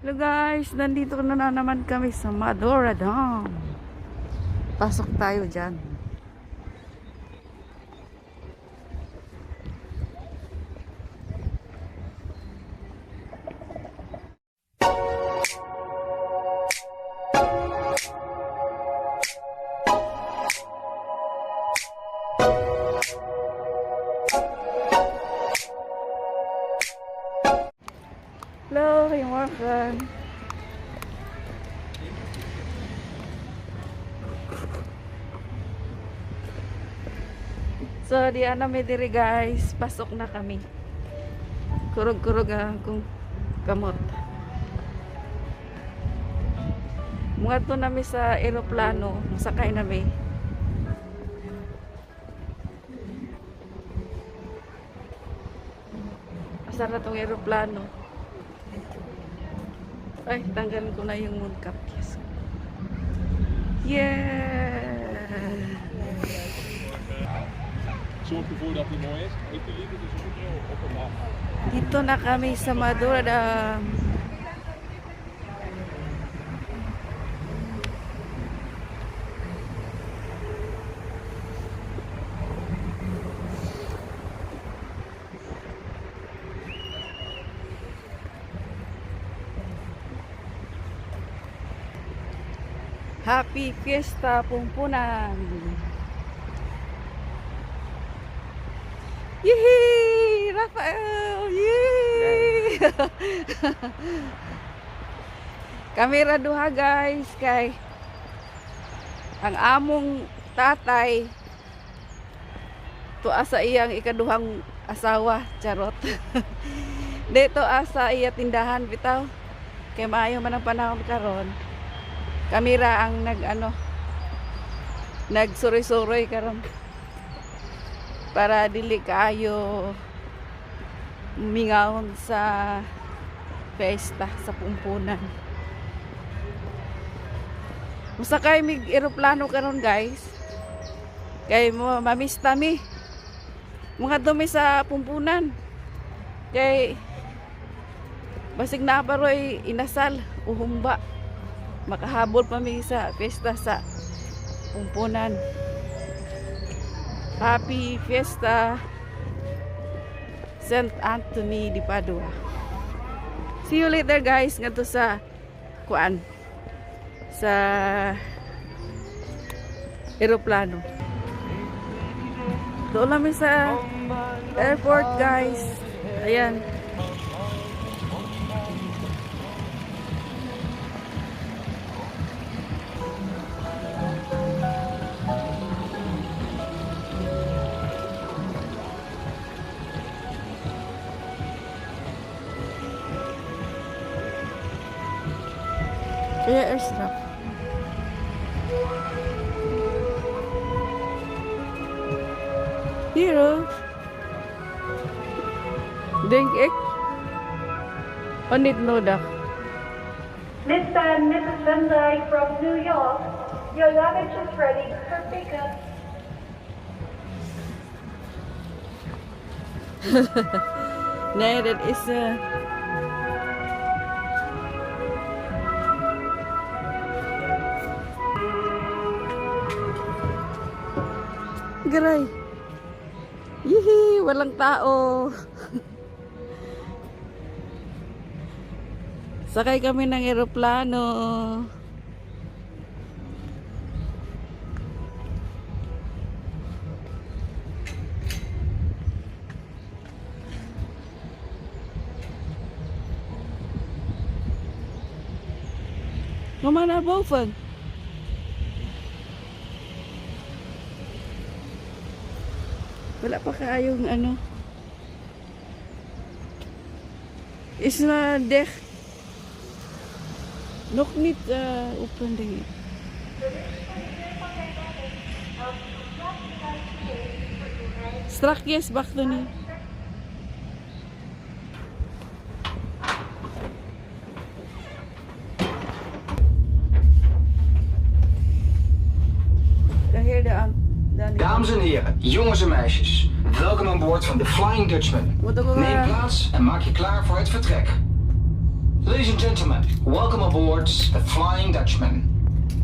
Hello guys, nandito na naman kami sa Madurodam. Pasok tayo dyan. Hello, goedemorgen. So, di na mi diri guys, pasok na kami. Kurog-kurog ang akong kamot. Muadto nami sa eroplano, sakay nami. Asa na tong eroplano? Ay, tanggalin ko na yung moon cup. Yes. Yeah! Zorg ervoor dat die mooi is. Heeft u liever de zonnebril op een dag? Dito na kami sa Madurodam. Happy Fiesta Pumpunan! Yehey! Rafael! Yay! Kamera duha guys, kay ang among tatay tuwa sa iyang ikaduhang asawa, charot. Dito asa iya tindahan bitaw. Kay maayo man ang panahon karon. Kamera ang nag ano, nagsuroy-suroy karon para dili kaayo mingawon sa fiesta sa pumpunan. Musakay mig eroplano karon guys. Kay mo mamista mi. Mga dumi sa pumpunan. Kay basig na baroy inasal uhumba. Makahabol pa mi sa fiesta sa pumpunan. Happy Fiesta St. Anthony de Padua. See you later guys, ngadto sa kuan, sa eroplano. Doon namin sa airport guys. Ayan. Kaya airstrap. Hier. Denk ik. Oh, niet nodig. Mr. and Mrs. Van Dyke from New York, your luggage is ready for pickup. Nee, dat is. Garay. Yihi, walang tao. Sakay kami ng eroplano. Kom maar naar boven. Wala pa kaayong ano. Is na dicht. Nog niet open, denk ik. Strakjes, wacht nu. Hier de aan. Dames en heren, jongens en meisjes, welkom aan boord van de Flying Dutchman. Moet ook wel, Neem plaats en maak je klaar voor het vertrek. Ladies and gentlemen, welcome aboard the Flying Dutchman.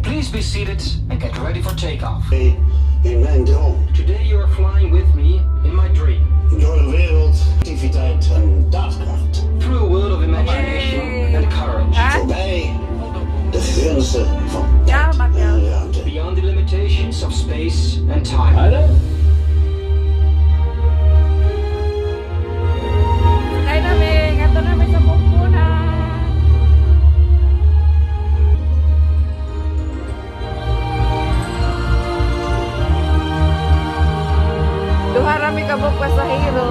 Please be seated and get ready for takeoff. In mijn droom. Today you are flying with me in my dream. Door een wereld, activiteit en daadkracht. Through a world of imagination Yay. And courage. Ha? Voorbij de grenzen van Ja, tijd maak en ja. ruimte. Beyond the limitations of space and time. Sakay na mi, ngadto na mi sa pumpunan. Duha ra mi kabuok pasahero.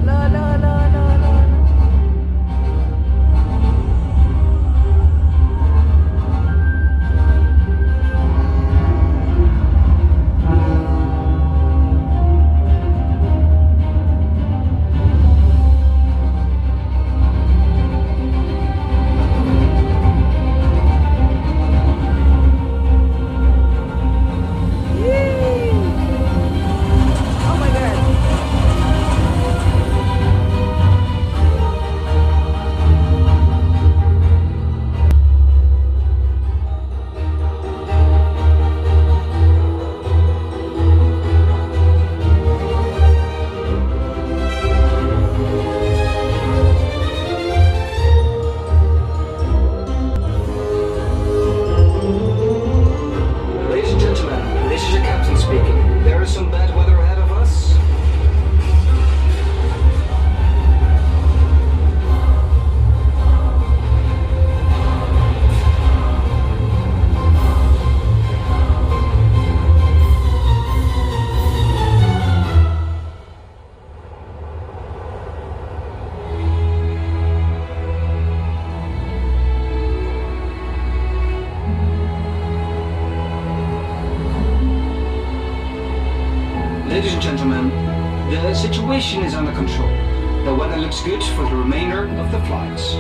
Lo lo lo lo lo. Lo. Yay! Oh my God. Ladies and gentlemen, this is your captain speaking. There is some bad weather ahead of us. Ladies and gentlemen, the situation is under control. The weather looks good for the remainder of the flights.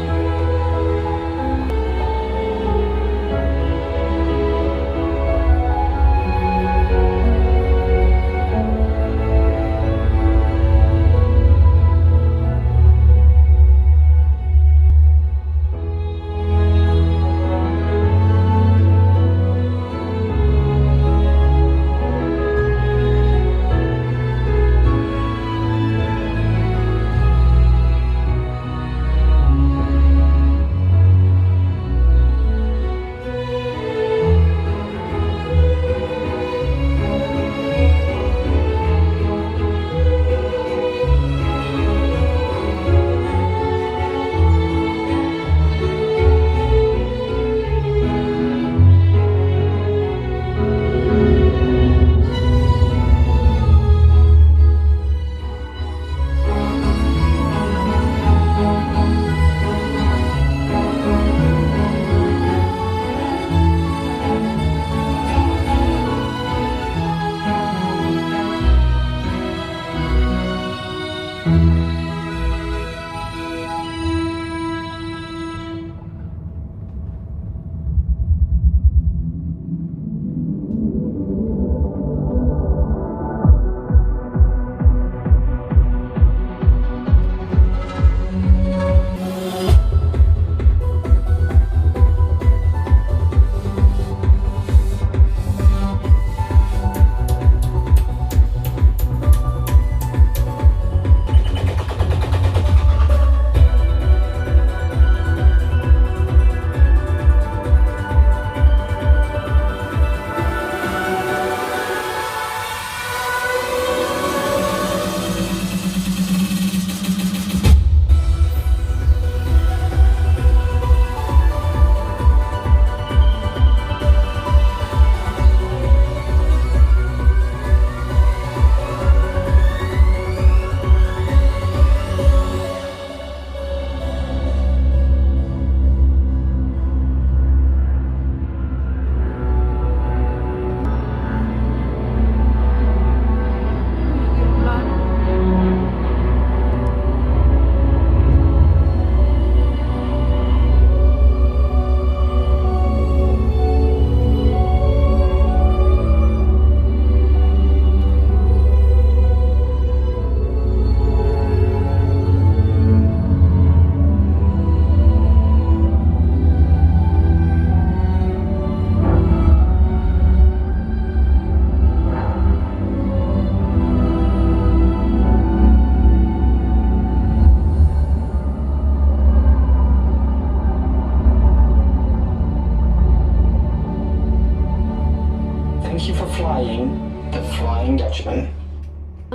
Thank you for flying the Flying Dutchman.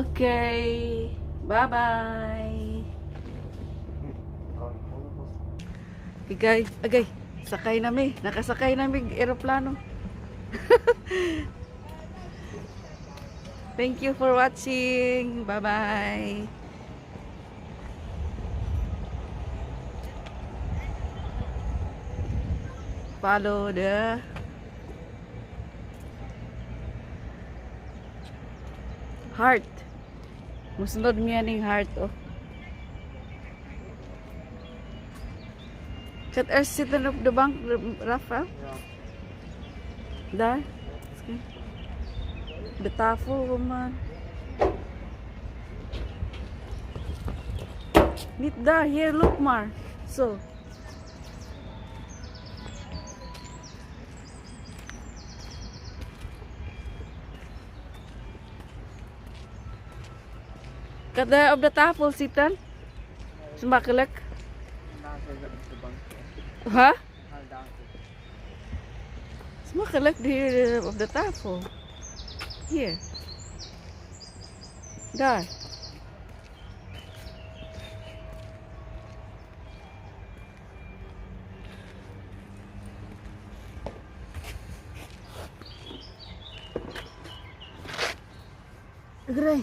Okay. Bye-bye. Okay, guys. Okay. Sakay na mi. Nakasakay na mi eroplano. Thank you for watching. Bye-bye. Follow the heart. Musunod niya ning heart, oh. Gaat er zitten op de bank, Rafa? Ja. Daar? Oké. De tafel, man. Niet daar, hier, loop maar. Zo. Gaat daar op de tafel zitten? Is makkelijk. Daar zit ik op de bank. Huh? Ga daar zitten. Het is makkelijk hier op de tafel. Hier. Daar. Gray.